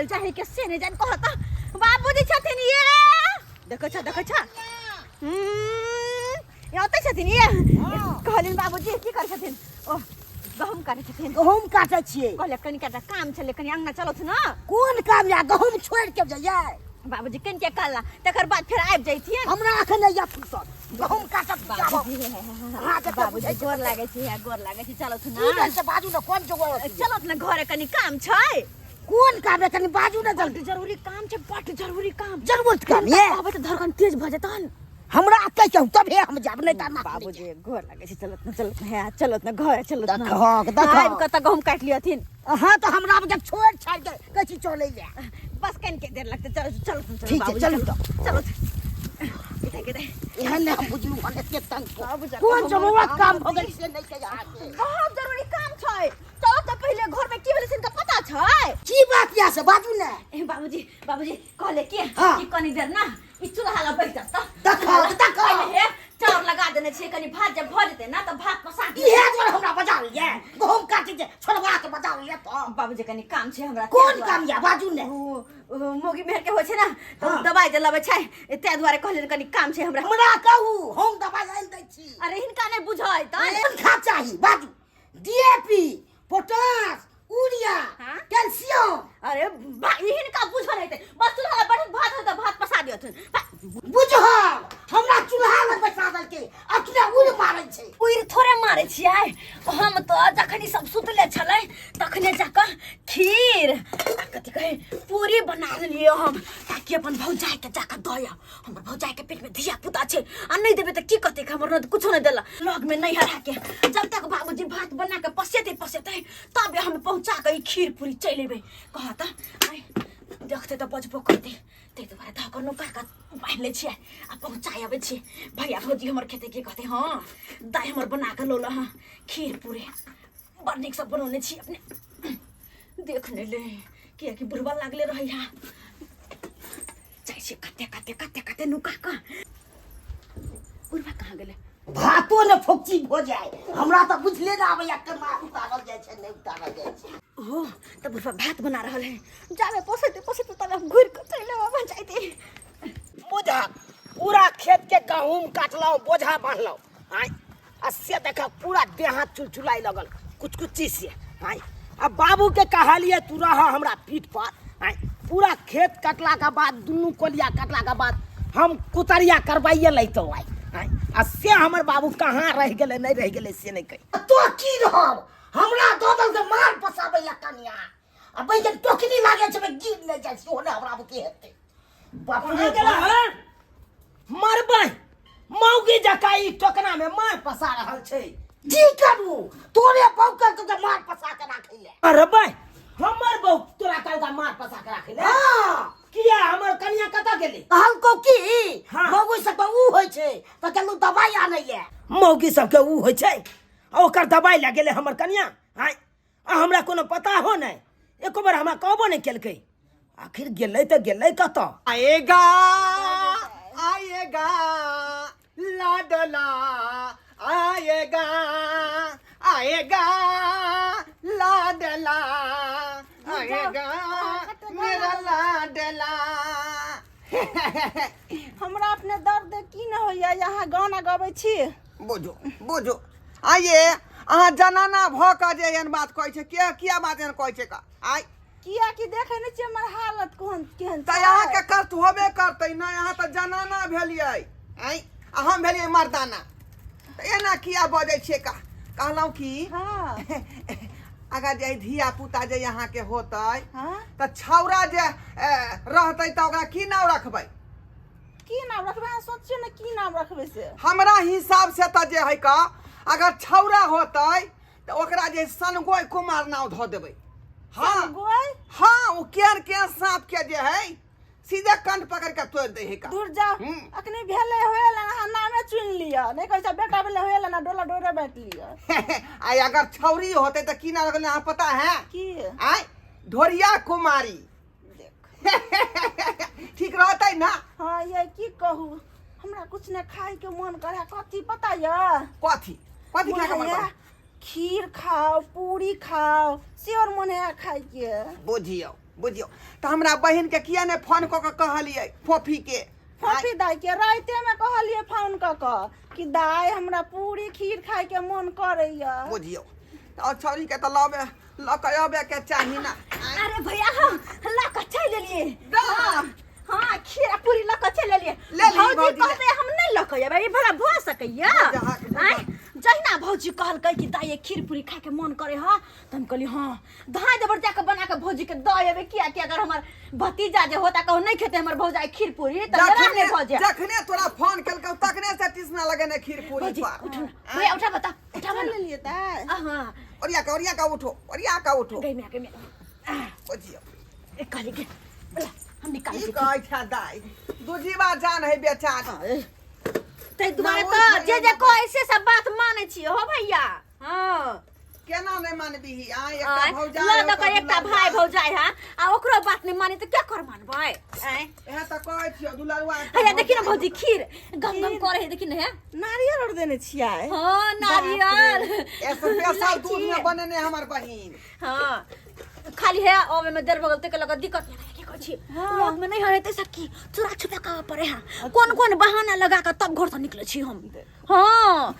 चल जाए के से नहीं जान कहता बाबूजी छथिन ये देखै छ देखै छ ये ओतै छथिन ये कहलिन बाबूजी की करै छथिन ओ गहुम काटै छथिन गहूम काटै छियै कहले कनि कटा काम छलै कनि अंगना चलत न कोन काम या गहूम छोड़ि के जइयै बाबूजी कनि के कहला तकर बाद फेर आबि जैतियै हमरा अखन नहि या फुर्सत गहूम काटत बाबूजी अहाँके तऽ बाबूजी बुझै गोर लागै छी गोर लागै छी चलत की न भेल से बाजू ने कोन जोगर चलत न घरे कनि काम छै कोन काम है कनि बाजू ने बड्ड जल्दी जरूरी काम छै बड्ड जरूरी काम जरूरत काम ये कहबै तऽ धड़कन तेज भऽ जेतन हमरा अतै कहू तबे हम जाब नहि तऽ बाबूजी गोर लागै छै चलत न चलत न हे चलत न घर चलत न देखहक देखहक आबि कऽ तऽ गहूम काटि लियथिन अहाँ तऽ हमरा के छोड़ छाड़ के कहै छी चलै ले बस कनिके देर लगतै चल चलत न ठीक छै, चलू तऽ चलत इधर इधर एहन नहि हम बुझलहुँ हन एते तंग बाबू जा, कोन हमर जरूरत काम काम भऽ गेल से नहि कहि अहाँके बहुत जरूरी काम छै चलो तऽ पहिले घर में की भेलै से हिनका पता छै की बात यऽ से बाजू ने ए बाबूजी बाबूजी कहले के हाँ। कि कनी देर ना ई चूल्हा लग बैठ जात देखो, देखो। हे चाउर लगा देने छियै कनी भात जब भऽ जेतै ना तऽ भात पसा दियौ इहे दुआरे हमरा बजाओल ये गहूम काटै के छोड़वा के बजाओल ये तऽ बाबूजी कनी काम छै हमरा कोन काम यऽ बाजू ने ओ मोगी मेहर के होइ छै ना तऽ हाँ। दवाइ जे लबै छै ताहि दुआरे कहलियनि कनी काम छै हमरा हमरा कहू हम दबाइ आनि दै छी अरे हिनका नहि बुझै तऽ कोन खाद चाही बाजू डीएपी पोटाश यूरिया हाँ? कैल्शियम अरे भाई हिनका बुझल हेतै बस चूल्हा लग बैठल भात होतै भात पसा दियथुन बुझल हमरा चूल्हा लग बैसा देलकै अखने उड़ मारै छै उड़ि थोड़े मारै छियै हम तऽ जखन ई सब सुतले छलै तखने जाकऽ खीर आ कथी कहै पूरी बना लेलियै हम ताकि अपन भौजाइके जाकऽ दऽ आउ हमर भौजाइके पेटमे धिया पुता छै आ नहि देबै तऽ की कहतै हमर ननद कुछो नहि देला लगमे नहि हराके जब तक बाबूजी भात बना कऽ पसेतै पसेतै तब हम पहुँचा कऽ ई खीर पूरी चलि अयबै कह तऽ आइ देखतै तऽ बजबो करतै ताहि दुआरे धऽ कऽ नुका कऽ बान्हि लै छियै आ पहुँचा अबै छियै भैया भौजी हमर खेतै की कहतै हँ दाइ हमर बना कऽ लौल हँ खीर पूरी बड़ नीकसँ बनौने छी अपने देख नहि ले किएकि बुढ़बा लागले रहैया जाइ छियै कते कते कते कते नुका कऽ बुढ़बा कहाँ गेलै भातो ने फोकची भऽ जाय हमरा तऽ बुझले ने आबैया केना उतारल जाइ छै नहि उतारल जाइ छै ओ तऽ बुढ़बा भात बना रहल है जाबे पोसैते पोसैते तबे हम घुरि कऽ चलि अबै जाइते बोझा पूरा खेत के गहूम काटलहुँ बोझा बान्हलहुँ आँय आ से देख पूरा देह हाथ चुलचुलाइ लगल कुछ कुछ चीज से आँय आ बाबू के कहलिए तू रह हमरा पीठ पर आँय पूरा खेत कटला के बाद दुनू कोलिया कटला के बाद हम कुतरिया करवाइए लैतहुँ आइ आँय आ से हमर बाबू कहाँ रहि गेलै नहि रहि गेलै से नहि कहि तो की रहब हमरा दऽ दल के मार पसाबैया कनिया आ बैगन टोकनी लागै छै गिर नहि जाइ छै ओने हमरा बुते हेतै बाप रे बाप। मरबै मौगी जकाँ ई टोकना में मार पसा रहल छै की करू तोरे बहू के तो मार पसा के राखै ले मरबै हमर बहू तोरा कहलका मार पसा के राखै ले हां किया हमर कनिया कतऽ गेलै कहलको की हाँ। मौगी सब के ऊ होइ छै तऽ गेलू दवाई आनै ले मौगी सबके ऊ होइ छै आ ओकर दबाइ लए गेलै हमर कनिया आँय आ हमरा कोनो पता हो नहि एको बेर हमरा कहबो नहि केलकै आखिर गेलै तऽ गेलै कतऽ आएगा आएगा लाडला आएगा आएगा लाडला आएगा मेरा लाडला हमरा अपने दर्द की न होइया अहाँ गाना गबै छी बुझो बुझो आइए अहाँ जनाना भऽ कऽ जे एहन बात कहै छै किया किया बात एहन कहै छै का आइ किया कि देखै नहि छियै हमर हालत कोन केहन तऽ अहाँके कष्ट होबे करतै नहि अहाँ तऽ जनाना भेलियै आँय आ हम भेलियै मर्दाना तऽ एना किया बजै छियै का कहलहुँ कि हँ अगर जे धिया पुता जे अहाँके होतै हँ तऽ छौड़ा जे रहतै तऽ ओकरा की नाम रखबै की नाम रखबै अहाँ सोचियौ ने की नाम रखबै से हमरा हिसाब से तऽ जे है का अगर छौड़ा होतै तऽ ओकरा जे सनगोय कुमार नाम धऽ देबै हाँ गोय हाँ ओ केहन केहन साँप के जे है सीधे कंठ पकड़ के तोड़ दे है का दूर जाओ हम्म। अखनी भेलै होएल अहाँ नामे चुनि लिअ नहि कहै छै बेटा भेलै होएल ना डोला डोरे बाँटि लिअ आ अगर छौरी होते तऽ की नाम रखले अहाँ पता है की आय ढोरिया कुमारी देख ठीक रहतै ना हाँ ये की कहू हमरा कुछ ने खाय के मन करे कथी पता ये कथी कथी खाय के मन मन करे खीर खाओ पूरी खाओ से और मन है खाय के बुझियौ बुझियौ तऽ हमरा बहिनके किया नहि फोन कऽ कऽ कहलियै फोफीके? फोफी दाई के राइते में कहलियै फोन कऽ कऽ कि दाई हमरा पूरी खीर खाय के मन करैया। बुझियौ और छौरीके तऽ लबे लऽ कऽ अबे के चाही ना। अरे भैया, हम लऽ कऽ चलि एलियै। हाँ, खीर आ पूरी लऽ कऽ चलि एलियै। ले ली, भौजी भौजी, ले। कहतै हम नहि लऽ कऽ एबै, ई भला भऽ सकैया? बुझा- आँय, जहिना भौजी कहलकै कि दाइ ये खीर पूरी खाके मन करे ह, तऽ हम कहली हाँ, धाय देबर जाके बना कऽ भौजी के दऽ एबै, किया कि अगर हमर भतीजा जे होता कहू नहि खेतै हमर भौजाई खीर पूरी तऽ मेरा नहि भऽ जाय। जखने तोरा फोन केलकौ तखने से टिसना लगेने खीर पूरी भौजी पर। उठू ना भैया, उठा बता, उठा चल ना। लेलियै दाई। हाँ। ओरिया के, ओरिया के उठो, ओरिया के उठो। गई मैं, गई मैं। बुझियौ एक कहली के ला, हम निकाल की के कहै छै दाइ, दूजीबा जान है बेचारी। ताहि दुआरे ना, तऽ ओहि जे जे कहै से सब बात मानै छियै हो भैया। हाँ, केना नहि मानबीही? आय, एकटा आँय, भौजाई लऽ दऽ ओकर कऽ एकटा दुलरुआ। भाय भौजाई है आ ओकरो बात नहि मानी तऽ क्या कर मानबै? आँय, इएह तऽ कहै छियौ दुलरुआ एकटा। हैया देखी ने भौजाई। भौजी, खीर गम गम करे है, देखी ने है। नारियल और देने छियै? हाँ, नारियल स्पेशल दूध में बनेने हमर बहिन। हाँ, खाली है अबे में देर भगल ते लगा दिक्कत नहीं। की कहै छी, लग में नहीं है सकी, चोरा छुपा के पड़े है, कोन कोन बहाना लगा के तब घर से निकले छी हम। हाँ,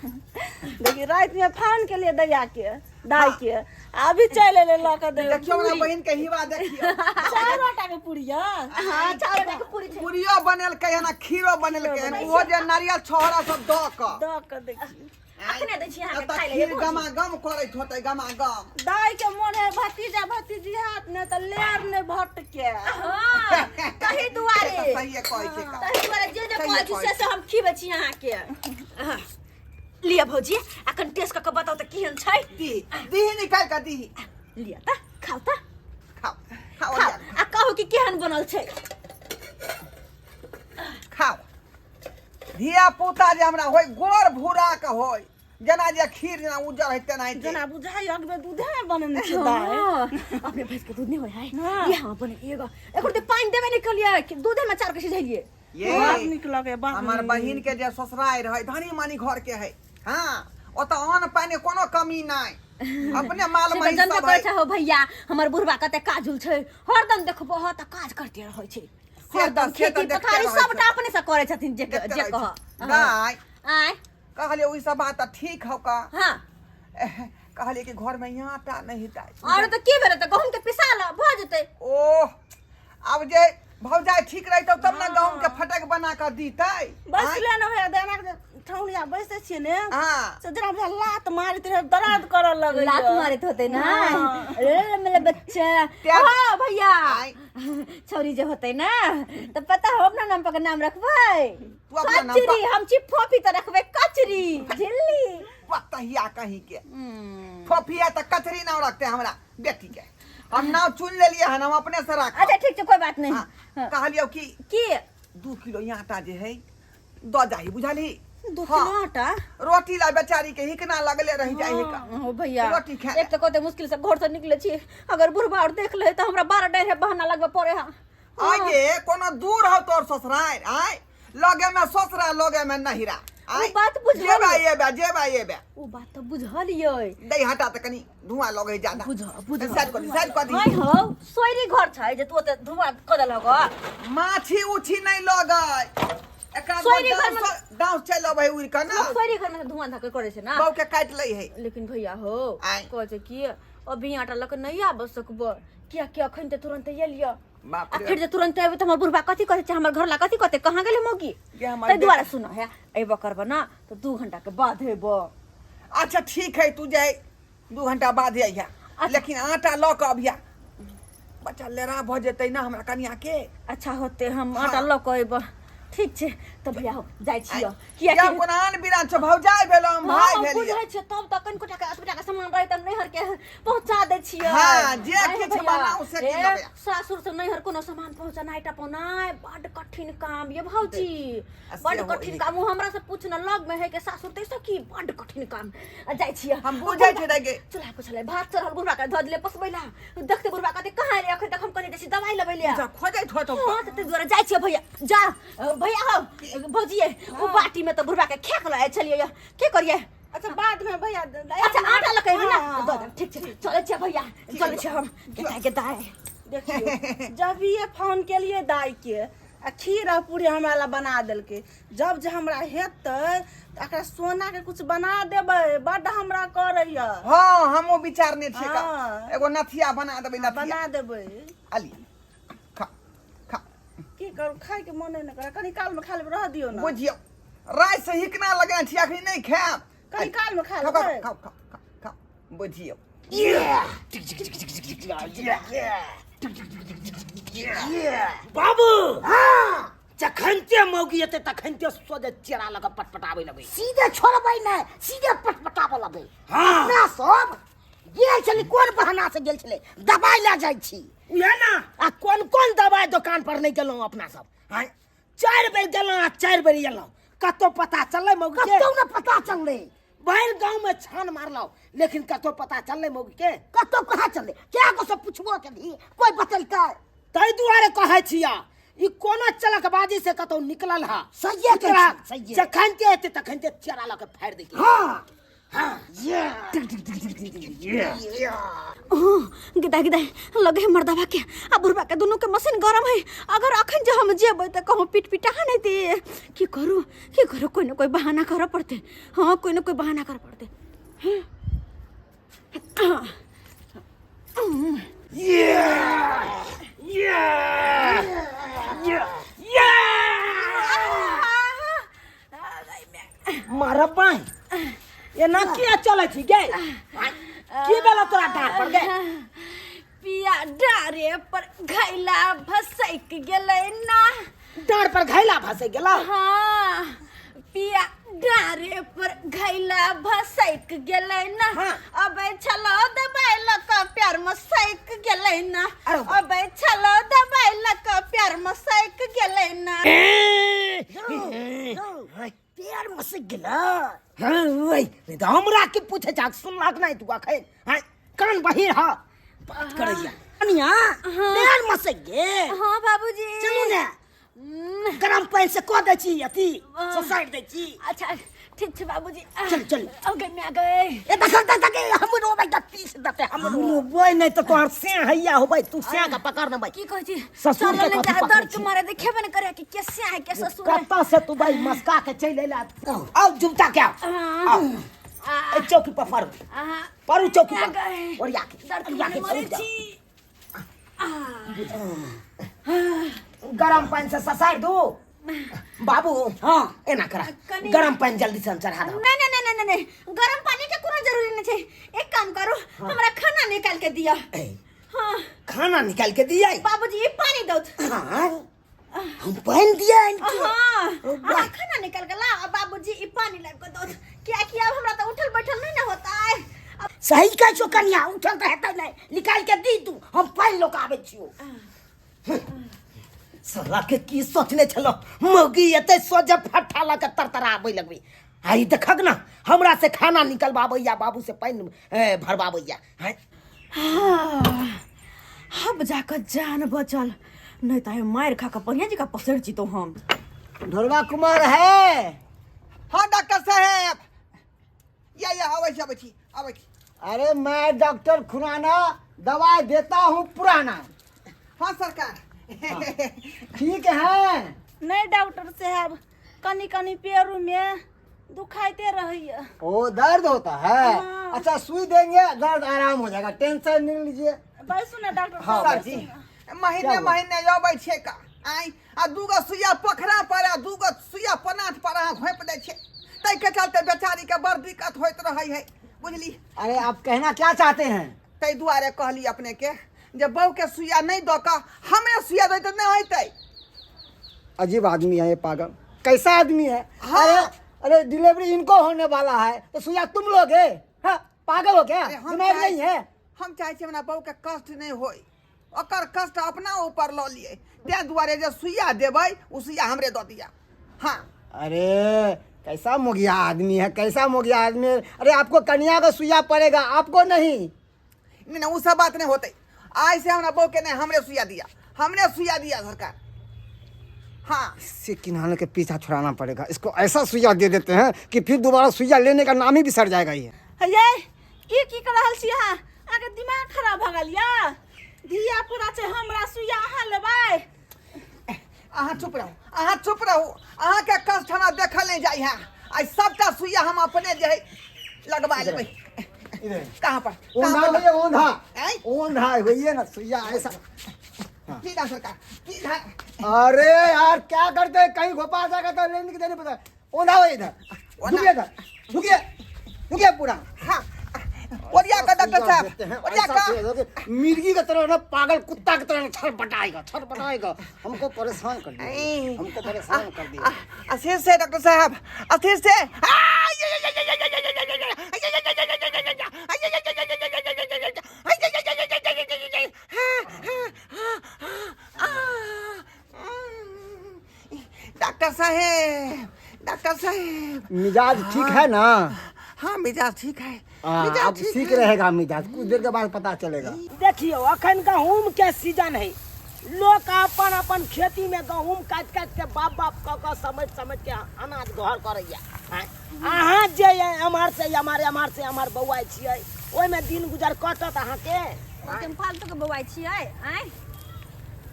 देखी राति में फोन के लिए दैया के दाई के आ अभी चलि एलै लऽ कऽ दै। देखियौ हमरा बहिन के हिवा देखियौ। चारि आटा के पूरिया। हाँ, चावल के पूरी छै। पूरियो बनेलकै हन आ खीरो बनेलकै हन, ओहो जे नारियल छोहरा सब दऽ कऽ। दऽ कऽ देखी। अखने दै छी अहाँके तऽ खाइ लए। खीर भौजी। गमा गम करैत होतै, गमा गम। दाई के मोन है भतीजा भतीजी हाथ ने तऽ लेर ने भटके। हाँ, तही दुआरे। से तऽ सहिए कहै छै का। तही दुआरे जे जे सहिए कहै छी कहै से से हम खिबै छी अहाँके। हाँ। लिअ भौजी, अखन टेस्ट कऽ कऽ बताउ तऽ केहन छै। दीही, दीही निकालि कऽ दीही। लिअ तऽ, खाउ तऽ। खाओ खाओ। खाउ आ कहू कि केहन बनल छै। खाओ। धिया पुता जे हमरा होय गोर भूरा के होय, जेना जे खीर जेना उज्जर है तेनाहिते। जेना बुझाइ अगबे दूधे में बनेने छै दाई। हाँ, अपने भैंस के दूध नहीं होय है। हाँ। ये हम बने एगो एको ते पानी देबे नहीं कलिए कि दूधे में चार के सिझलिए। ये बड़ नीक लगे बाप हमर रे। बहिन के जे ससुरारि है धनी मनी घर के है। हाँ, ओतऽ अन्न पानि कोनो कमी नहि, अपने माल से तऽ महींस जनबे सब करै है। छै हो भैया, हमर बुढ़बा कते काजुल छै, हरदम देखबो ह तऽ काज करते रहै छै। से तऽ- हरदम से तऽ खेती देखते पथारी रहै छै। सबटा अपने से करै छथिन जे देखते जे रहै कह छै। दाइ, आँय, कहलियै ओहि सब बात तऽ ठीक हौ का। हाँ, कहलियै कि घर में यहाँ आटा नहीं हेतै। और तऽ की भेलै, तऽ गहूम के पिसा ल भऽ जेतै। ओह, आब जे भौजाई ठीक रहितौ तब ने गहूम के फटक बना कऽ दीतै। बैसले ने भैया, देना के ठौनिया बैसै छियै ने। हाँ। से जेना बुझा लात मारैत रहे, दर्द करऽ लगै। लात मारैत होतै ना। हाँ। अरे मेरा बच्चा। हाँ भैया, आँय। छौरी जे होतै ना तऽ पता हो अपना नाम पर नाम रखबै? तू अपना नाम पर- कचरी। हम छी फोफी तऽ रखबै कचरी झिल्ली। पतहिया कहीं के फोफिया तऽ कचरी नाम रखते। हमरा बेटी के हम नाम चुन लेलियै हन, हम अपने से राख। अच्छा ठीक छै, कोई बात नहीं। हाँ, कहलियौ कि की? 2 किलो आटा जे है दऽ जाही, बुझलही? 2 हाँ। किलो आटा? रोटी ला बेचारी के हिकना लगले रह जाय है का। हाँ, भैया, रोटी खा। एक तऽ कते मुश्किल से घर से निकले छी, अगर बुढ़बा और देख ले तऽ हमरा 12 डर है बहाना लगबे पड़े है। आगे कोनो दूर हो तोर ससुराल? आय, लगे में ससुरा, लगे में नहिरा। आय, ओ बात बुझल जेबा यै। एबा, जेबा एबा। ओ बात तऽ बुझल यै। दही हटा तऽ कनी धुआं लगे ज्यादा। बुझ बुझ। साइड कऽ दी, साइड कऽ दी। हाय हो, सोयरी घर छै जे तू ओते धुआं कऽ देलक ह। माछी उछी नहीं लगै एकरा। सोयरी घर में- दाँव चलि अबै उड़ि कऽ ना। सोयरी घर में तऽ धुआं धक्का करै छै ना। बहू के काटि लै है। लेकिन भैया हो, आँय। कहै छै कि अभी आटा लऽ कऽ नहि आबऽ सकबो, कियाकि अखन तऽ तुरंत एलियै बाप आ रे। फेर जे तुरंत एबै तऽ हमर बुढ़बा कथी कहै छै, हमर घरला कथी कहतै, कहाँ गेलै मौगी? गे हमर ताहि दुआरे सुन हे, अयबो करबो ना तऽ 2 घंटा के बाद अयबो। अच्छा ठीक है, तू जाय 2 घंटा बाद अइहा, लेकिन आटा लऽ कऽ अबिहा, बच्चा लेरा भऽ जेतै ना हमरा कनिया के। अच्छा होते, हम आटा लऽ कऽ अयबो। ठीक छै तऽ भैया हो, जाइ छियै। किया कियाकि कोनो आन बिरान छौ, भौजाइ भेलौ हम, हाँ, भाय हम भेलियै। बुझै छियै, तब तऽ कनिको टाका 80 टाका सामान रहै तऽ नैहर के पहुँचा दै छियै। हाँ, जे आइ किछु भैया, बनाउ से ए, की लेबै। सासुर से नैहर कोनो सामान पहुँचनाइ टपौनाइ बड कठिन काम ये भौजी। आ बड सेहो कठिन ई। काम। ओ हमरा से पूछ न, लग में है के सासुर तैसे की बड कठिन काम। आ जाइ छियै। हम बुझै छियै दाइ गे। चूल्हा पर छलै भात चढ़ल, बुढ़बा के धऽ देलियै पसबै ला। देखते बुढ़बा कहते कहाँ एलै अखन तक, हम कहने जाइ छी दवाई लेबै ले। जा खोजैत होतौ। हाँ, तऽ ताहि दुआरे जाइ छियै भैया। जा भैया हो, भौजिए, ओ बाटी में तऽ बुढ़बा के खेक लए छलियै यऽ। की करियै? अच्छा बाद में भैया। अच्छा आटा लऽ के एबै ना? हाँ। दऽ देब। ठीक छै, चलै छियै भैया, चलै छियै हम। गेदाय गेदाय। देखियौ जब ये फोन केलिए दाई के आ खीर आ पूरी हमरा ला बना देलकै। जब जे हमरा हेतै तऽ एकरा सोना के कुछ बना देबै, बड्ड हमरा करैया। हाँ, हमहूँ विचारने छियै का। हाँ। एगो नथिया बना देबै, नथिया बना देबै। अली खा खा। की करू, खायके मोने नहि करे, कनी कालमे खा लेबै, रह दियौ ने। बुझियौ राति से हिकना लगेने छी, अखनी नहि खायब। कनी कालमे खा खाउ खाउ लेबै। खाउ खाउ खाउ खाउ बुझियौ। बाबू, जखनते मौगी एतै तखनते सोझे चेरा लऽ कऽ पटपटाबै लगै। सीधे छोड़बै नहि, सीधे पटपटाबऽ लगबै। हाँ। अपना सब गेल छली, कोन बहाना से गेल छलै? दबाइ लए जाइ छी। उएह ने, आ कोन कोन दबाइ दोकान पर नहि गेलहुँ अपना सब? आँय, 4 बेर गेलहुँ आ 4 बेर एलहुँ, कतौ पता चललै मौगी के? कतौ ने पता चललै। भरि गाँव में छान मारलहुँ लेकिन कतौ पता चललै मौगी के? कतौ कहाँ चललै? कए गो से पुछबो केलही, कोइ बतेलकै? ताहि दुआरे कहै छिया, ई कोनो चलकबाजी से कतौ निकलल हा। सहिए कहै एकरा छी, सहिए। जखन ते एतै तखन ते चेरा लऽ के फाड़ि दै। हाँ। हाँ। गिदा गिदा लगे है मर्दवा के आ बुढ़वा के दुनू के मशीन गरम है। अगर अखन जे हम जेबै तऽ कहूँ पिट पिटा नहीं दे। की करू की करू, कोई न कोई बहाना करऽ पड़तै। हाँ, कोई न कोई बहाना करऽ पड़तै। मारब बाई, एना किया चलै छी गे? की भेलो तोरा डाँड़ पर गे? पिया डारे पर घैला भसैक गेलै ना। डाँड़ पर घैला भसैक गेलौ? हाँ, पिया डारे पर घैला भसैक गेलै ना। हाँ। अबै छलो दबाइ लऽ कऽ प्यार में सैक गेलै ना। अरे वाह। अबै छलो दबाइ लऽ कऽ प्यार में सैक गेलै ना। पैर मसक गेलै। हाँ, ओइ, नहि तऽ हमरा के पूछे छाक, सुनलक नहि तू अखन? हाँ, कान बहिर ह बात करैया कनिया, पैर मसक गेल? हाँ बाबूजी। चलू ने, गरम पानि से कऽ दै छी, अथी ससारि दै छी। अच्छा ठीक छै बाबूजी। चल, चल। अब गए मैं गए। ए देखल देख देख, हमरो बेटा पीस देतै हमरो। होबै नहि तऽ तोहर से हैया होबै, तू से के पकड़ ने भाई। की कहै छी? ससुर के चलल कथी नहि पकड़ै दर्द छी? के मारे देखेबे नहि करे कि के से है के ससुर है। कतऽ से तू भाई मस्का के चलि अयला? आउ जुमता के आउ। हाँ। आउ। ए चौकी पर पड़ू। पड़ू चौकी पर। गए। ओरिया के दर्द के ओरिया मारे के मरै पड़ू जाउ। छी। गरम पानि से ससारि दू बाबू। हाँ। एना करा, कनी- गरम पानि जल्दी से हम चढ़ा दो। नहीं नहीं नहीं नहीं नहीं, गरम पानी के कोनो जरूरी नहीं छै। एक काम करू, हमरा खाना निकाल के दिया। ए, हाँ। खाना निकाल के दिया? बाबूजी, ये पानी दो। हाँ, हम पानि दिया इनके? हाँ। ओ वाह। अहाँ खाना निकाल के लाओ आ बाबूजी ई पानी लाबि के दो, किया कि अब हमरा तो उठल बैठल नहीं ना होता है। अब सही कहै छौ कनिया, उठल तऽ हेतै नहि। निकाल के दी तू, हम पानि लऽ कऽ आबै छियौ। साला के की सोचने छलो, मौगी एते सोझे फट्ठा लऽ के तरतराबै लगबै। आई देखक ना, हमरा से खाना निकलबाबैया, बाबू से पानि भरबाबैया। हैं? हाँ, अब जाकर जान बचल, नहीं तो मार खा के बढ़िया जी का पसर जीतो हम। ढोलवा कुमार है? हाँ डॉक्टर साहेब, या आबै छी, आबै छी, आबै छी। अरे मैं डॉक्टर खुराना, दवाई देता हूँ पुराना। हाँ सरकार। ठीक है? नहीं डॉक्टर साहब, कनी कनी पैरू में दुखाइते रहैया। ओ दर्द होता है? हाँ। अच्छा सुई देंगे, दर्द आराम हो जाएगा, टेंशन नहीं लीजिए। बैसू ने डॉक्टर हाँ, साहब। सर जी, बैसू ने। महीने क्या हुआ? महीने अबै छै का आइ, आ दूगो सुइया पोखरा पर आ दूगो सुइया पनाथ पर अहाँ घोपि दै छियै, ताहिके चलते बेचारीके बड़ दिक्कत होइत रहै है, बुझली? अरे आप कहना क्या चाहते हैं? ताहि दुआरे कहली अपनेके जे बहूके सुइया नहि दऽ कऽ हमरे सुइया दै तऽ नहि होइतै। अजीब आदमी है ये, पागल कैसा आदमी है। हाँ। अरे अरे डिलीवरी इनको होने वाला है तो सुइया तुम लोग है? हाँ, पागल हो क्या? अरे हम दिमाग चाहै नहीं है? हम चाहै छियै हमरा बहूके कष्ट नहि होय, ओकर कष्ट अपना ऊपर लऽ लियै, ताहि दुआरे जे सुइया देबै ओ सुइया हमरे दऽ दिअ। हाँ। अरे कैसा मोगिया आदमी है, कैसा मोगिया आदमी है। अरे आपको कन्या का सुइया पड़ेगा, आपको नहीं। नहीं नहीं, वो सब बात नहीं होते। आज से हमरा बहू के नहीं, हमरे सुइया दिया, हमरे सुइया दिया सरकार। हाँ। इससे किनारे के पीछा छुड़ाना पड़ेगा, इसको ऐसा सुइया दे देते हैं कि फिर दोबारा सुइया लेने का नाम ही बिसर जाएगा ये। हे ये, ई की कर रहल छी अहाँ? अहाँके दिमाग खराब भऽ गेल या? धिया पुता छै हमरा सुइया अहाँ लेबै। अहाँ चुप रहू, अहाँ चुप रहू, अहाँके कष्ट हमरा देखल नहि जाइ है। आइ सबटा सुइया हम अपने जे है लगवा लेबै। इधर कहाँ पर, कहाँ ओंधा पर? भैया ओंधा। आँय? ओंधा होइए ना सुइया ऐसा। की ना सरकार की ना? अरे यार क्या करते हैं, कहीं घोपा जाएगा तो लेने के देने पता। ओंधा हो इधर, झुकिए इधर, झुकिए झुकिए पूरा। हाँ, ओरिया का डॉक्टर सुइया साहब, देते हैं, ओरिया ऐसा का। सुइया देते, मिर्गी की तरह ना पागल कुत्ता की तरह छटपटाएगा छटपटाएगा, हमको परेशान कर दिया, हमको परेशान कर दिया। असीर से डॉक्टर साहब, असीर से। डॉक्टर साहेब, डॉक्टर साहेब, मिजाज ठीक है ना? हाँ मिजाज ठीक है। हाँ, अब ठीक रहेगा मिजाज, कुछ देर के बाद पता चलेगा। देखियो अखन गहूम के सीजन है, लोक अपन अपन खेती में गहूम काटि काटि के बाप बाप कऽ कऽ समझ समझ के अनाज घर करैया। अहाँ जे एम्हर से एम्हर एम्हर से एम्हर बौआइ छियै, ओहिमे दिन गुजर कटत अहाँके? हम फालतू के बौआइ छियै? आँय,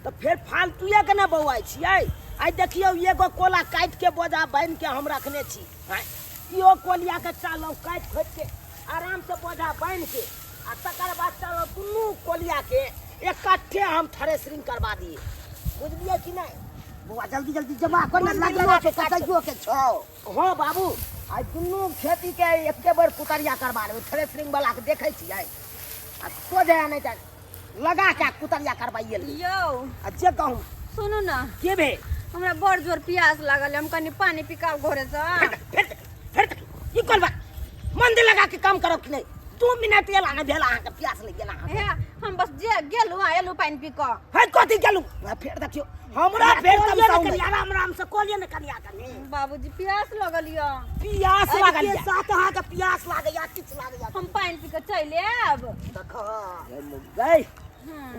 तऽ फेर फालतुए के ने बौआइ छियै। आइ देखियौ एगो कोला काटि के बोझा बान्हि के हम रखने छी। आँय, इहो कोलिया के चालौ काटि खोटि के आराम से बोझा बान्हि के, आ तकर बाद चलो दुनू कोलिया के इकट्ठे हम थ्रेसरिंग करवा दिए, बुझलियै कि नहि? बौआ जल्दी जल्दी जमा कर ना, लगलो के कटाइयो के छौ। हाँ बाबू, आइ दुनू खेती के एके बेर कुतरिया करवा लेबै। थ्रेसरिंग वाला के देखै छियै आ सोझे नहि तऽ लगा के कुतरिया करवाइए लेबै। यौ आ जे गहूम सुनू ना, के भेल? हमरा बड़ जोर प्यास लागल है, हम कनि पानी पिकाउ घरे से। फेर फेर ई कोन बात, मन दे लगा के काम करब कि नहि? 2 मिनट एला नहि भेल अहाँके प्यास लागि गेल अहाँके। हे, हम बस जे गेलहुँ आ एलहुँ पानि पी कऽ। है कथी गेलहुँ? फेर देखियौ हमरा फेर कलियै ने तमसाउ कनि, नहि। आराम आराम से कलियै ने कनिया कनि। बाबूजी प्यास लगल यऽ। प्यास लागल के यऽ। साथ अहाँके प्यास लागैया, किछु लागैया? हम पानि पी कऽ चलि आयब। देख गै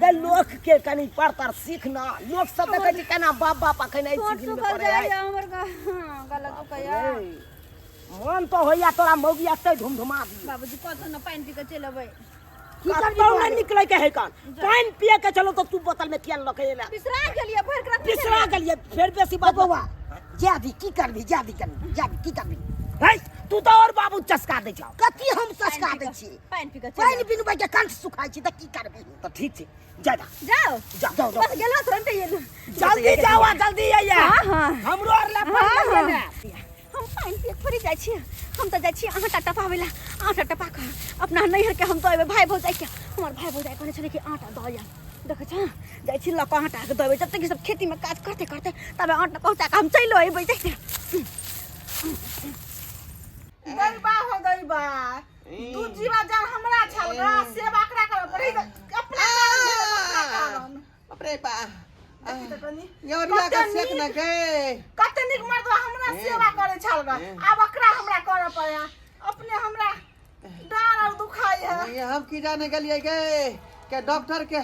गै, लोक के कनि पढ़तर सीख ना, लोक सब देखै छै केना बाप बाप अखन एहि ठोर सीजन में सुखल पड़ै है। जाइया हमर, गला सुखैया। मन तो होइया तोरा मौगी एते धुमधुमा दी। बाबूजी कतौ ने पानि पी कऽ चलि अबै। की करबी? कतौ नहि निकलै के है कान, पानि पिए के चलो तो तू बोतल में किया लऽ के एला? बिसरा गेलियै, भरि कऽ रखने बिसरा छलियै। गेलियै। फेर बेसी बात बौआ जादी की करबी, जादी कनि जादी की करबी? है तू तो और बाबू चस्का दै छौ। कथी हम चस्का पानि पी दै कऽ- छी? पानि पी कऽ चलि पानि आयब। बिनु के कंठ सुखाइ छी तऽ की करबी? तऽ ठीक छै, जा जा। जाउ। जा, जाउ, जाउ। बस गेलहुँ, तुरन्ते एलहुँ। जल्दी जाओ आ जल्दी आइए। हाँ, हाँ। हमरो आर ला पानि हाँ, लऽ हाँ। लेने। हम पानि पिए थोड़ी जाइ छियै, हम तऽ जाइ छियै आटा टपाबै लए। आटा टपा कऽ अपना नैहरके हम दऽ अयबै भाय भौजाइके। हमर भाय भौजाइ कहने छलै कि आटा दऽ आयल। देखै छह, जाइ छी लऽ कऽ आटाके दऽ अयबै। जब तक ई सब खेतीमे काज करते करते तबे आटा पहुँचा कऽ हम चलि अयबै। जाइ दैबा हो दैबा, दू जीवा जान हमरा छल गा, सेवा करा कर पड़ै अपना कारण भेल, अपना कारण। बाप रे बा, देखी तऽ कनि यौरिया के कते सेक न नीक- गे, कते नीक मर्दवा हमरा सेवा करे छल गा, आब ओकरा हमरा करऽ पड़े। अपने हमरा डाँड़ आर दुखाइ है। ये हम की जाने गेलियै गे के डॉक्टर के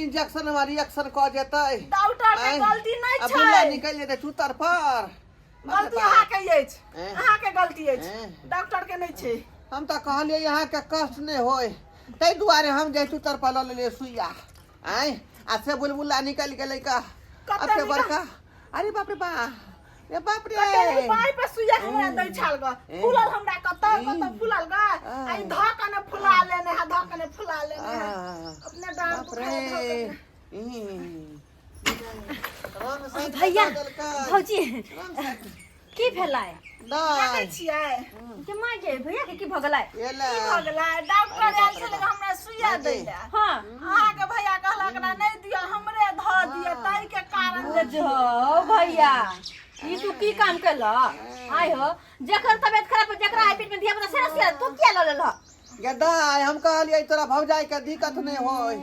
इंजेक्शन में रिएक्शन कऽ जेतै। डॉक्टर के आँय, गलती नहि आ बुल्ला छै, निकलि जेतै चूतर पर। गलती अहाँके अछि, हैं? अहाँके गलती अछि, हैं? डॉक्टर के नहि छै। हम तऽ कहलियै अहाँके कष्ट नहि होय, ताहि दुआरे हम जे चूतर पर लऽ लेलियै सुइया। आँय, आ से बुलबुला निकलि गेलै का कते अते निकल- बड़का। अरे बाप रे बा, रे बाप रे। कते नीक बाई पर सुइया हमरा दै छल ग, फूलल हमरा कतऽ कतऽ फूलल ग, आ ई धऽ कऽ ने फुला लेने है, धऽ कऽ ने फुला लेने है। अपने डाँड़ बाप रे। दुखाइ धऽ कऽ ने। ई। रंग साइड भैया दऽ देलकै। भौजी रंग साइड। की भेलै? देखै नहि छियै के माँ गे, भैया के की भऽ गेलै? एला की भऽ गेलै? डॉक्टर आयल छलै हमरा सुइया दै लए। हाँ, अहाँके भैया कहलक ना नहि दिअ, हमरे धऽ दिअ, ताहि के कारण जे बुझौ भैया, ई तू की काम केलह? आइ हो, जकर तबियत खराब है, जकरा आइ पेट में धिया पुता से से तू किया लऽ लेलह? गदाय, हम कहलियै तोरा भौजाई के दिक्कत नहि होय,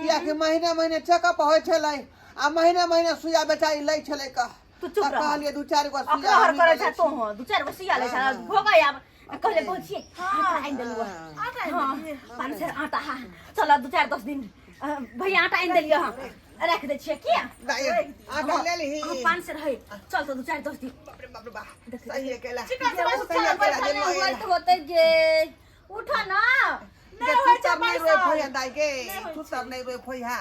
कियाकि महीने महीने चेकअप होइ छलै आ महीने महीने सुइया बेचारी लै छलै कह। तू चुप तऽ रह। कहलियै दू चारि गो सुइया अकरा हर हमही करै लऽ छै लै तो छी। हो, दू चारि गो सुइया लै छै भोगै। आब कहले पहुँचिए आटा आनि देलहुँ। आटा आनि हाँ, देलियै? 500 आटा। हाँ, चल दू चारि 10 दिन। भैया आटा आनि देलियै हँ, राखि दै छियै किया? दाइ, आटा ले लीही। हाँ, 500 रहै, चल तऽ दू चारि 10 दिन। बाप रे बाप रे बा, सही है केला। चिकन से बस सही है केला, बैठल जे लऽ होइत एला। होतै जे उठ ना। नहि होइ छै। थूथर नहीं रोए पैसा। फोया दाई के नहि होइ थूथर नहीं रोए फोया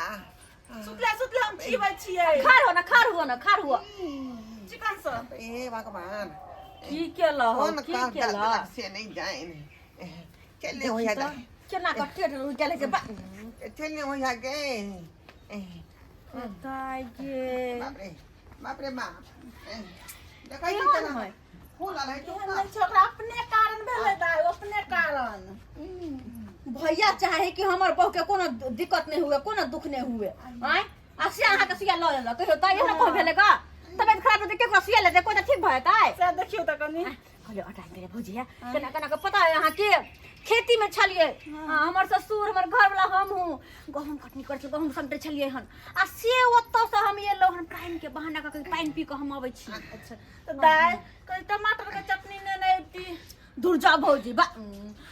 सुतले सुतले हम खिबै छियै खार हो ना खार हुआ ना खार हुआ चिकन से हे भगवान की केला हो कौन की काम केला डाल से नहीं जाए चलने हो जाता केना का टेढ़ रुक गेलै के बा चलने हो जा गए दाइ गे बाप रे बाप रे बाप देखै छी केहन केना है? फूल आल है एहन नहि छै ओकरा अपने कारण भेलै दाइ अपने कारण भैया चाहे कि हमर बहू के कोनो दिक्कत नहीं हुए कोनो दुख नहीं हुए आय आ से अहाँ के सुइया लऽ लेलक कहियो तऽ एहन कहो भेलै गा तबियत खराब हेतै केकरो सुइया लेतै कोइ तऽ ठीक भऽ जेतै से देखियौ तऽ कनि कहलियै अटा तेरे भौजी है केना केना के पता है अहाँ के खेती में छलियै हाँ, हमर ससुर हमर घरवाला हम हूँ गहूम कटनी करै छलियै गहूम समटै छलियै हन आ से ओतऽ से हम एलहुँ हन पानि के बहाना कऽ के पानि पी कऽ हम अबै छी अच्छा तऽ दाइ कनि टमाटर के चटनी नेने अबिती दूर जाओ भौजी बा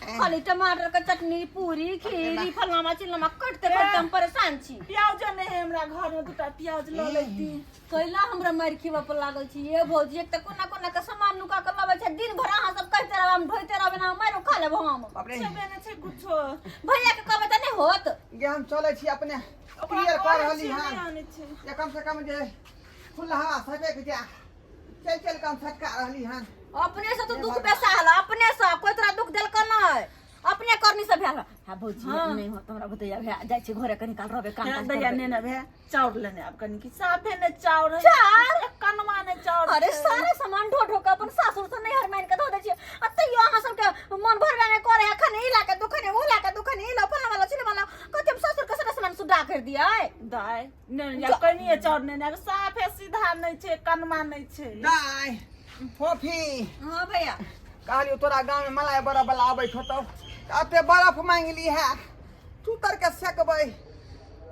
खाली टमाटर के चटनी पूरी खीर फलामा चिल्लामा कटते कटते हम परेशान छी प्याजो नहि है हमरा घर में दूटा प्याज लऽ लेती कैला हमरा मारि खिबऽ पर लागल छी ये भौजी एक तऽ कोना कोना के सामान नुका के लबै छै दिन भर अहाँ सब कहते रहब हम ढोइते रहब एना मारि खा लेब हम बाप रे छेबे नहि छै कुछो भैया के कहबै तऽ नहि होत गे हम चलै छी अपने ओकरा क्लियर कऽ कहै रहली छियै, नहि हन आनै छै जे कम से कम जे खुला हवा सके जा चल चल कम सटका रहली हन अपने से तो दुख बेसाहल अपने से कोई तोरा दुख देलक नहि अपने करनी से भेल हां भौजी नहीं होत हमरा भैया भैया जाइ छी घरे कनी काल रहबे काम हाँ, काज दैया करबै। नेने भे चाउर लेने आब कनि की साफे ने चाउर है चाउर? एक कनवा ने चाउर अरे छै। सारा सामान ढो ढो के अपन सासुर से नैहर मान के धो दै छियै आ तैयो अहाँ सबके मन भरबे नहि करे अखन ई ला के दुखन ओ ला के दुखन ई ला फलाना वाला चिल्ला वाला कथी हम ससुर के सारा सामान सुडा कर दियै दाइ ने या कनिए चाउर नेने आब साफे सीधा नहि छै कनवा नहि छै दाइ फोफी हां भैया कहलियौ तोरा गाँवमे मलाइ बरफ वाला आबै होतौ तऽ एते बरफ मांगि ली है तू तर के सेकबै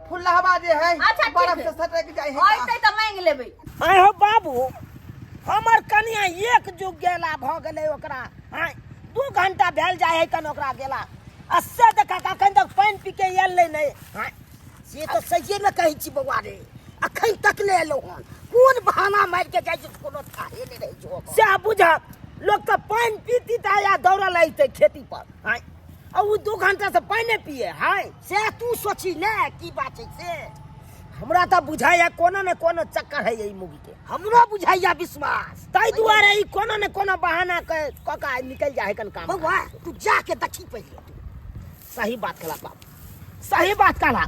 फुलहवा जे है अच्छा, ठीक बरफ है। से सटक जाइ है अइतै तऽ मांगि लेबै आँय हो बाबू हमर कनिया एक जुग गेला भऽ गेलै ओकरा आँय 2 घंटा भेल जाइ है कन ओकरा गेला आ से देखा अखन तक पानि पी के एलै नहि आँय से तऽ सहिए मे कहै छी बौआ रे अखन तक नहि एलहुँ हन कोन बहाना मारि के जाइ छै कोनो थाहे नहि रहै छै ओकर। सएह बुझक लोक तऽ पानि पीती तऽ या दौड़ल अइतै खेती पर आँय आ ओ 2 घंटा से पानि पिए हाय से तू सोची ने की बात छै से हमरा तऽ बुझाइया कोनो ने कोनो चक्कर है ई मुगी के हमरो बुझाइया विश्वास ताहि दुआरे ई कोनो ने कोनो बहाना कऽ कऽ के निकलि जाइ है कन काम बौआ तू जाके देखी पहिले तू सही बात कहला बाप सही बात कहला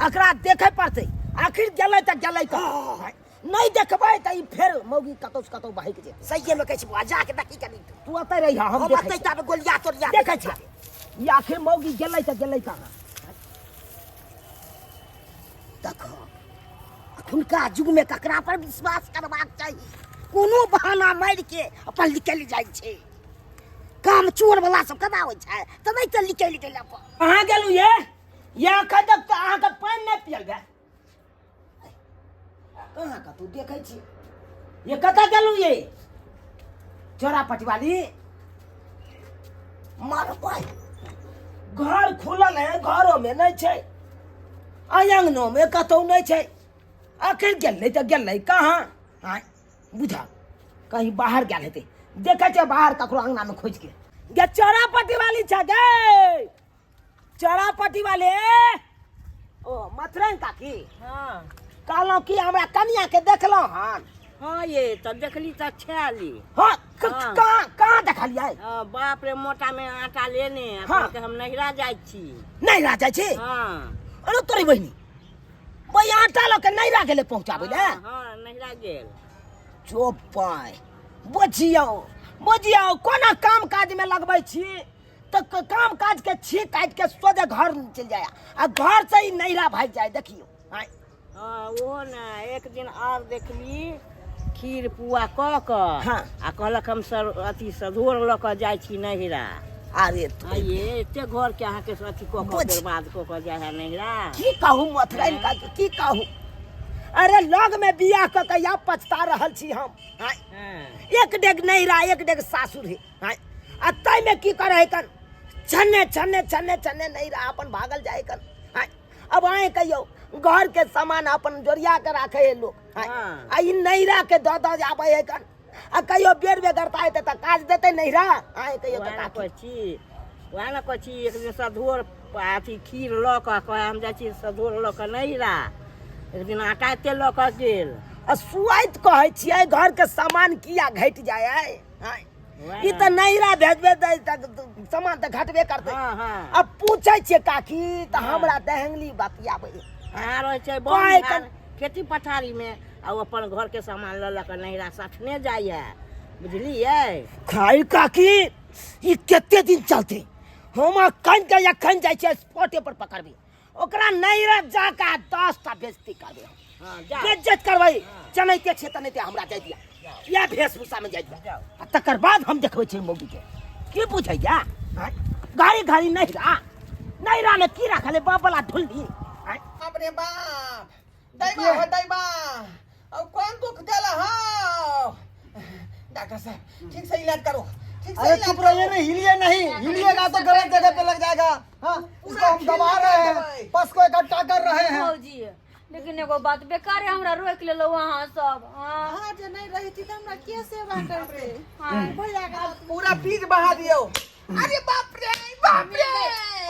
एकरा देखे पड़तै आखिर गेलै तऽ गेलै कहाँ नहि देखबै तऽ ई फेर मौगी कतौ से कतौ बहक जेतै सहिए मे कहै छी बौआ जाके देखी कनी तू तू ओतै रही हम हम देखै अतै छियै। ताबे गोलिया तोलिया देखै छियै ई आखिर मौगी गेलै तऽ गेलै कहाँ देखो अखुनका युग में ककरा पर विश्वास करबाक चाही कोनो बहाना मारि के अपन निकलि जाइ छै काम चोर वाला सब केना होइ छै तऽ नहि तऽ निकलि गेल अपन अहाँ गेलहुँ ये ये अखन तक तऽ अहाँके पानि नहि पियल भेल कहाँ कतौ देखै छी ये कतऽ गेलहुँ ये चोरा पटिवाली मारबै घर खुलल है घरोमे नहि छै अङ्गनोमे कतौ नहि छै आखिर गेलै तऽ गेलै कहाँ आँय बुझा कहीं बाहर गेल हेतै देखै छै बाहर ककरो अङ्गनामे खोजिके गे चोरा पटिवाली छै गे चोरा पटिवाली ओ मथुरन काकी हाँ कहलहुँ कि हमरा कनियाके देखलहुँ हन हाँ ये तऽ देखली तऽ छाली हँ हाँ। कहाँ कहाँ देखलियै हाँ, बाप रे मोटा में आटा लेने आ हाँ। कहलकै हम नैहरा जाइ छी नहि रा जाइ छी हाँ अरे तोरी बहिनी भाई आटा लऽ के नहि रा गेलै पहुँचाबै लए हाँ हाँ, नैहरा गेल चुप पाय बुझियौ बुझियौ कोना काम काजमे लगबै छी तऽ काम काज के छी काटि के सोझे घर चलि जाय आ घर से ही नैहरा भागि जाय देखियौ आँय हाँ ओहो ने एक दिन आर देखली खीर पुआ कऽ कऽ हाँ। आ कहलक हम सर अथी सधोर लऽ कऽ जाइ छी नैहरा अरे हाँ ये एते घर के अहाँके अथी कऽ कऽ बर्बाद कऽ कऽ जाइ है नैहरा की कहू मथुराइन काकी की कहू अरे लग में बियाह कऽ के या पछता रहल छी हम आँय हाँ एक डेग नैहरा एक डेग सासुर है आँय आ ताहिमे की करे है कन छन्ने छन्ने छन्ने छन्ने नैहरा अपन भागल जाय कन आँय अब आए कहियो घर के सामान अपन जोरिया के राखे है लोग आँय हाँ। आ ई नैहरा के दऽ दऽ आबै है कन आ कहियो बेर बेगरता हेतै तऽ काज देतै नैहरा आए कहियो तऽ वएह काकी कहै छी वएह ने कहै छी एक दिन सधोर अथी खीर लऽ कऽ कहै हम जाइ छी सधोर लऽ कऽ नैहरा एक दिन आटा एते लऽ कऽ गेल। आ सुआइत कहै छियै घर के सामान किया घटि जाय है? आँय? वएह ई ने। तऽ नैहरा भेजबे तऽ सामान तऽ घटबे करतै। हँ हँ। आ पूछै छियै काकी तऽ हमरा दहंगली बतियाबै। अहाँ रहै छै कहै बन भार खेती पथारीमे आ ओ अपन घरके सामान लऽ लऽ कऽ नैहरा सठने जाइए, बुझलियै? खाइ काकी ई कते दिन चलतै? हम अखन के अखन जाइ छियै स्पॉटे पर पकड़बै ओकरा, नैहरा जाके 10 टा बेइज्जती करबै हम। हँ, जाउ। बेइज्जत करबै, चनैते छै तनैते हमरा जाय दिया या वेशभूषा में जाय दिया आ तकर बाद हम देखबै छियै मौगी के की बुझैया। आँय? घड़ी घड़ी नैहरा नैहरा में की राखल है बाप वाला ढुल्ली? आँय? बाप रे बाप, दैबा हो दैबा, अब कौन दुख देला? हो डॉक्टर साहब, ठीक से इलाज करो, ठीक से अरे इलाज चुप रहिए करो। ना, हिलिए नहीं, हिलिएगा तो गलत जगह पे लग जाएगा। हाँ, इसको हम दबा रहे हैं, पस को इकट्ठा कर रहे हैं। भौजी, लेकिन एगो बात बेकार है, हमरा रोकि लेलहुँ अहाँ सब। हाँ। अहाँ जे नहि रहिती तऽ हमरा के सेवा करते? भैया के हाथ पूरा पीज बहा दियो। अरे बाप रे बाप रे!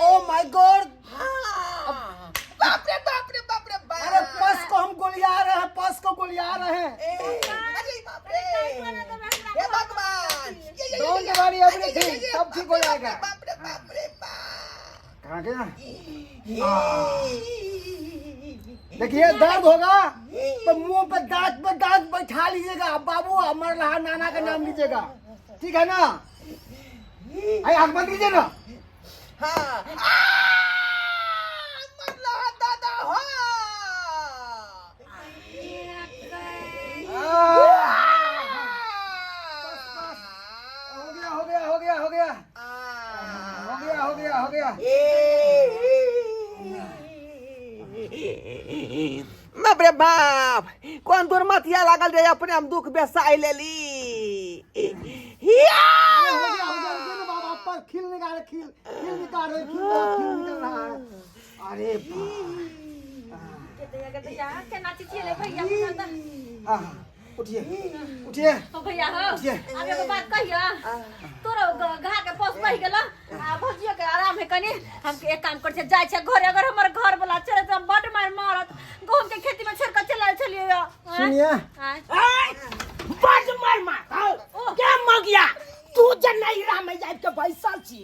ओ my God! हाँ, बाप रे बाप रे बाप रे बाप! अरे पस को हम गोलिया रहे हैं, पस को गोलिया रहे हैं। ए, अरे बाप रे, हे भगवान! ये, ये, ये, Don't ये, worry, अरे, everything, ये, ये, सब ठीक हो बाप रे, जाएगा। बाप रे बाप रे बाप! कहाँ गया? देखिए, दर्द होगा तो मुंह पे दांत बैठा लीजिएगा। बाबू अमर रहा नाना का नाम लीजिएगा, ठीक है ना? अरे आंख बंद कीजिए ना। हाँ, आ, मर रहा दादा। हाँ, हो गया, हो गया, हो गया, हो गया, हो गया, हो गया, हो गया। बाप रे बाप, कोन दुर्मतिया लागल जे अपने हम दुख बेसाई लेली। हिया! अरे हो गया, हो गया, रुकिए ना बाबा, पर खील निकाल, खील खील निकाल रहे, खील खील निकल रहा है। अरे केना चिचियेले भैया बुझल तऽ? हाँ हाँ, उठिए उठिए। ओ भैया हो। उठिए। आब एगो बात कहिया, तोरो घा के पस बहि गेल आ भौजियो के आराम है कनी। हम एक काम कर छै, जाइ छै घरे, अगर हमर घर वाला चले तऽ हम बड मार मारत। गहूम के खेती में छोड़ के चलल छलियै। सुनिए। आँय? आँय? बड मार मार के मगिया, तू जे नैहरा में जाय के बैसल छी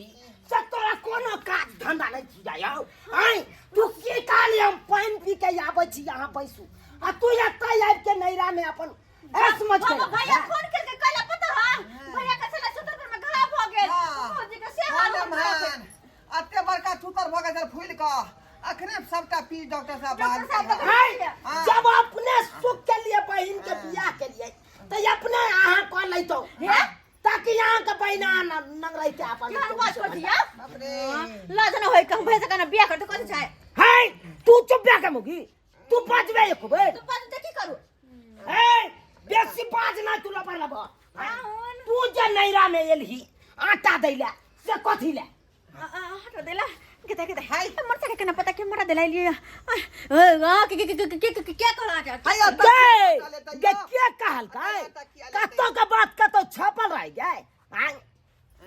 से तोरा कोनो काज धंधा नहीं छी जाय हौ? आँय, तू की कहली? हम पानि पी के आबै छी, यहाँ बैसू आ तू एतऽ आबि के नैहरा में अपन ऐश मच बाबा कर। भैया फोन करके कहला, पता है भैया के छला छुतर पर में घाव भ गेल। हाँ। भौजी के से हाल हाँ, हम खराब है। अते बड़का थूतर भऽ गेल फूलि कऽ, अखने सबटा पीस डॉक्टर साहब बाहर डॉक्टर साहब कऽ। आँय, हाँ। जब अपने सुख के लिए बहिन के बियाह के लिए तो अपने अहाँ कऽ लैतौ ताकि अहाँ के बहिना नंगरैते अपन। केहन बात कर दिया? बाप रे! लाज न होय कहूं भैया से कहना बियाह कर तो कथी छै? है, तू चुप बे के मुगी, तू बजबे एको बेर? तो बात देखी करू। ए, बेसी बाज ना तू, लबर लबर। तू जे नैरा में एलही आटा दैला से कथी ले? हटो देला के के हाय। मर सके केना पता के मरा देला लिए आ के के के के के के कहला हाय, अतऽ गे किया लेतै गे यौ? के कहलकै? अतऽ किया लेतै? कतौ के बात कतौ छपल रह जाय। आँय,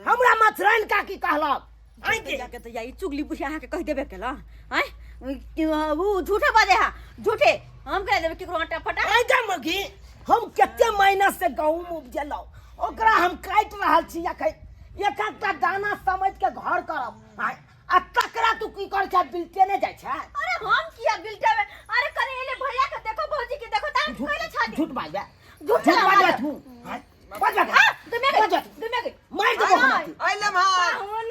हमरा मथुराइन काकी कहलक। आँय गे। जाके तो याई चुगली बुढ़िया अहाँके कहि देबे केला। आँय, उ झूठे बाजे हा, झूठे। हम कह देबे केकरो आटा फटा? आँय गे मगी, हम कते महीना से गहूम उपजेलहुँ, ओकरा हम काटि रहल छी अखन, एक एकटा दाना समझ के घर करब। आँय, आ तकरा तू की कर छै? बिलटे नहि जाइ छै। अरे हम किया बिलटेबे? अरे कने एले भैया के देखो, भौजी के देखो त हम कहले छाती। झूठ बाजबे? झूठ झूठ बाजबे बाजबे। तू? आँय, बाजबे? हां, दुमे गई। बाजबे? दुमे गई। मारि देबो हमरा तू। अइ लम्हा। पाहुन,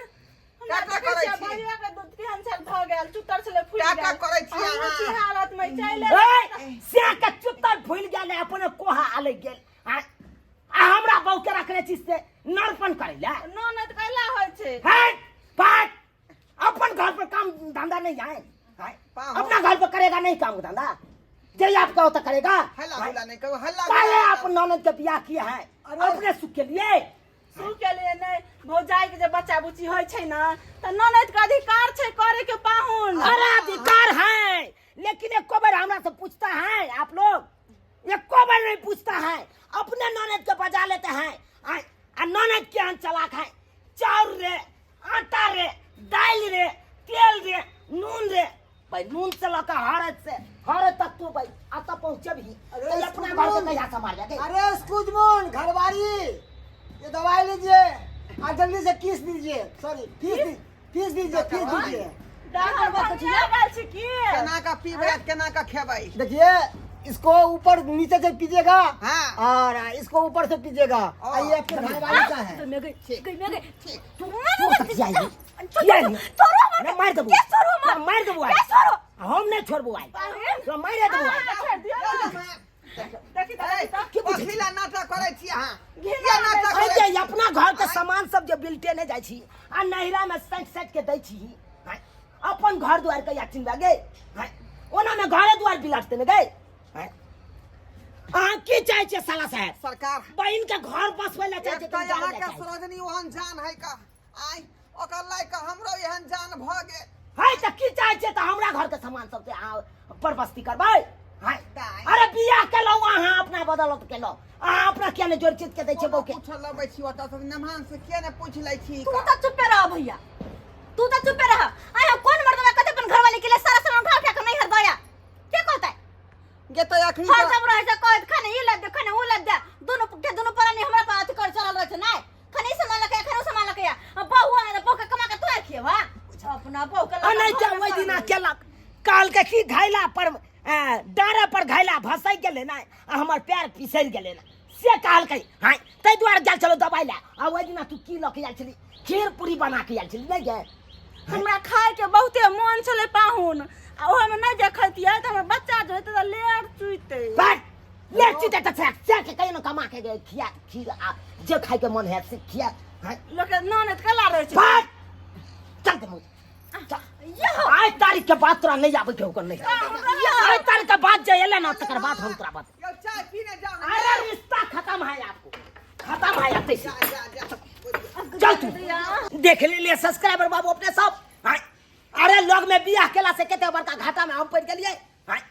हमरा का देखै करै छियै छी? भैया के दूध केहन छल भऽ गेल, चुतर छलै फुलि का गेल। करै छी हमहूँ अहाँ? छी हालत मे चलि। ए, से के चुत्तर फूलि गेल, अपने कोहा आलै गेल। आँय, आ हमरा बहू के रखने छी से नरपन करै ले? ननद कैला होइ छै? है बात अपन घर पर काम धंधा नहीं आए? हैं? पाहुन। अपना घर पर करेगा नहीं काम धंधा? जे आपका होता करेगा। हल्ला गुल्ला नहीं करू, हल्ला काहे गुल्ला आप ननद के बियाह किए हैं अपने सुख के लिए? सुख के लिए नहि, भौजाई के जे बच्चा बुच्ची होइ छै ने तऽ ननद के अधिकार छै करे के पाहुन। अरे अधिकार है, लेकिन एको बार हमरा से पूछता है आप लोग? एको बार नहीं पूछता है। अपने ननद के बजा लेते हैं। आ ननद के चलाक है, चाउर रे, आटा रे। दालि रे तेल रे नून रे भाई नून से लऽ कऽ हरद से हरद तक तू भाई अतऽ पहुँचबही अरे तऽ अपना घर के कहिया सम्हारबे गे? अरे स्कूजमोन घरवारी ये दवाई लीजिए और जल्दी से किस दीजिए सॉरी फीस फीस दीजिए फीस दीजिए डॉक्टर बतिया गेल छी की केना का पीबै आ केना का खेबै देखिए इसको ऊपर नीचे से पीजिएगा हाँ। और इसको ऊपर से पीजिएगा और ये आपके घरवाली का है गई मैं गई गई मैं गई ठीक तू तू सखिया ही। किया ही? छोड़ो हमरा ना मारि देबो के छोड़ो हमरा ना मारि देबो आइ के छोड़ो हम नहि छोड़बो आइ तोरा मारि देबो आइ छोड़ि दियौ ने। देखी तऽ देखी तऽ। की बुझै छी? कथी ला नाटक करै छी अहाँ घिना किया नाटक अरे करै जे अपना घर के सामान सब जे बिलटे नहि जाइ छी आ नैहरा में सैट सैट के दै छी हैं? अपन घर द्वार के या चिन्हबा गे हैं? ओना में घरे द्वार बिलटते ने गे हैं? अहाँ की चाहै छियै साला साहेब सरकार बहिन के घर बसबै लए चाहै छियै एकटा कि उजाड़ै लए अहाँके चाहै छियै? सरोजनी ओहन जान है का आइ ओकर लायक के हमरो एहन जान भऽ गेल है तऽ की चाहै छियै तऽ हमरा घर के सामान सब से अहाँ परबस्ती करबै हैं? दाइ। अरे बियाह केलहुँ अहाँ अपना बदौलत केलहुँ अहाँ अपना किया नहि जोड़ चित के दै छियै बहू के पूछल लबै छी ओतऽ से नमहान से किया ने पूछ लै छी तू तो चुप्पे रह भैया तू तो चुप्पे रह आय हम कौन मर्दवा कते अपन घरवाली के लिए सारा सामान उठा उठा के नहीं हर दया के कहता है गे तऽ अखनी हर सब रहे छै कहत खाने ई लग दे खाने ऊ लग दे दोनों के दोनों प्राणी हमरा पर अथी कर चलल रहे छै नहीं खाने ई सामान लके खाने ऊ सामान लके आ बहू आने बहू के कमा के तू खिएबा अपना बहू के आ नहीं क्या ओहि दिना केलक कहलकै कि घैला पर डाँड़ा पर घैला भसै गेलै ने आ हमर पैर पिसरि गेलै ने से कहलकै हाँ ताहि दुआरे गेल छलहुँ दबाइ लए आ ओहि दिना तू की लऽ के आयल छली खीर पूरी बना के आयल छली नहि गे हमरा खायके बहुते मोन छलै पाहुन आ ओहोमे नहि जे खैतियै तऽ हमर बच्चा जे होइतै तऽ लेट चुइतै बस ले चुते तऽ से से के कहियो ने कमा के गे खिया खीर आ जे खायके मन हैत से खिया हाँ लोकके ननद कला रहै छै बस चल दे मुँह चल। आज तारीख के बाद तोरा नहीं आबै के होकर नहीं आज तारीख के बाद जे एले ना तकर बाद हम तोरा बता यौ चाय पीने जाओ ना अरे रिश्ता खत्म है आपको खत्म है आपसे जा जा जा चल तू देख ले लिए सब्सक्राइबर बाबू अपने सब हाँ। अरे लग में बियाह केला से कते बड़का घाटा में हम पड़ गेलिए हाँ।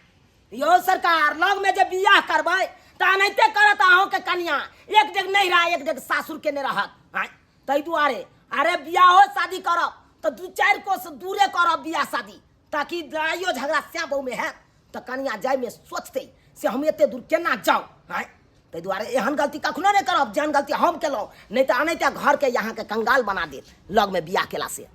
यो सरकार लग में जे बियाह करबै तऽ एनाहिते करत अहूँके कनिया एक डेग नहीं रहा एक डेग सासुर के नहीं रहत हाँ। ताहि दुआरे अरे बियाहो शादी करब तऽ दू चारि कोस दूरे करब बियाह शादी ताकि लड़ाइयो झगड़ा श्या बहु में हैत तऽ कनिया जायमे सोचतै से हम एते दूर केना जाउ आँय ताहि दुआरे एहन गलती कखनो नहि करब जेहन गलती हम केलहुँ नहि तऽ अनैते घरके अहाँके कंगाल बना देत लगमे बियाह केलासँ।